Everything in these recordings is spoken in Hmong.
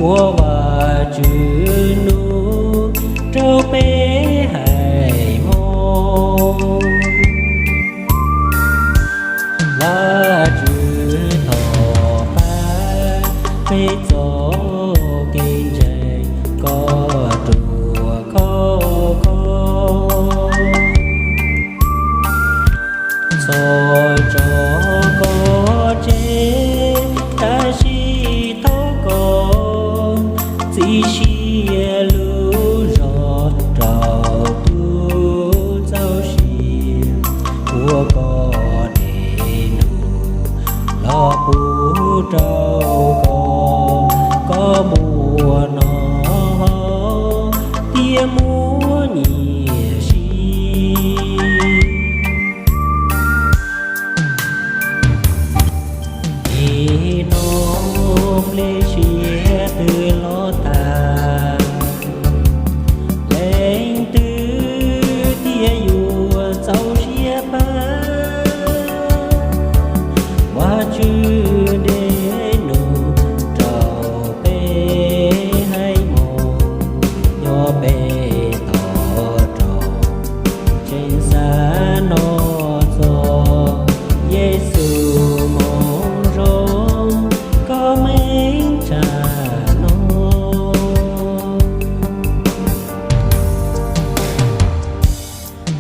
Ua Vajtswv nug rau peb hais moog. Vajtswv, thov pab peb txoj kev ntseeg kom ruaj khov kho. Txhob tso koj tseg, tab sis thov koj txib siab lug zog rau tub txoj sia, ua koj dej num los pub rau koj, koj muaj noj thiab muaj nyiaj siv. Nim no nplej siab twb los tag, leej twg thiaj yuav txaus siab pab? Vajtswv dej num rau peb hais moog, nyob peb toj roob tseem xav noj txog Yexus moo zoo koj meej tsa no.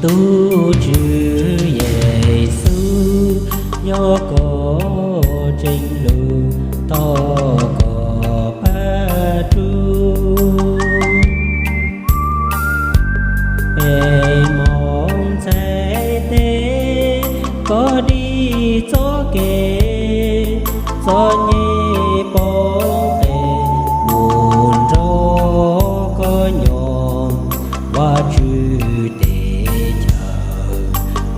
Tub Tswv Yexus, nyob koj tseem lug tog koj pab rub. Peb moog txhais tes koj dim txoj kev, txom nyem poob qes mus nrog koj nyob. Vajtswv teb chaws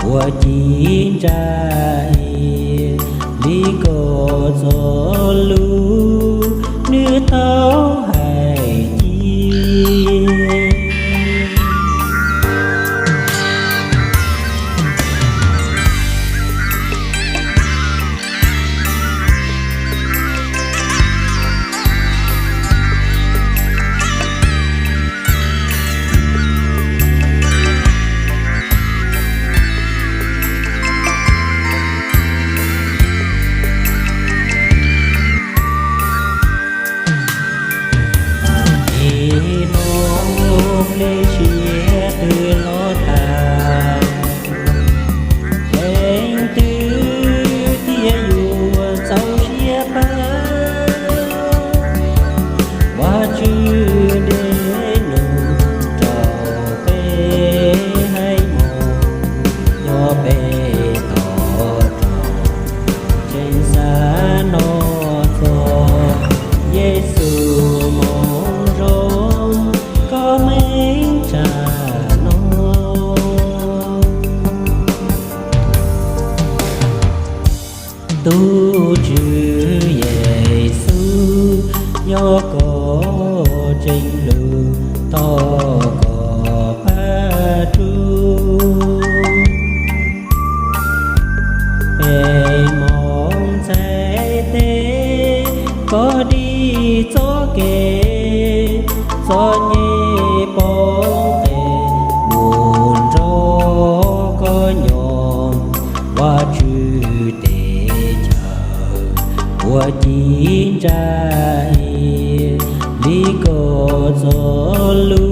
uas ci ntsa hiab li koj txoj lus, nws tau hais ci Nim no nplej siab twb los tag, leej twg thiaj yuav txaus siab pab? Vajtswv dej num rau peb hais moog, nyob peb toj roob tseem xav noj txog Yexus moo zoo koj meej tsa no. Tub Tswv Yexus, nyob koj tseem lug tog koj pab rub. Peb moog txhais tes koj dim txoj kev, txom nyem poob qes mus nrog koj nyob. Vajtswv teb chaws uas ci ntsa hiab li koj txoj lus,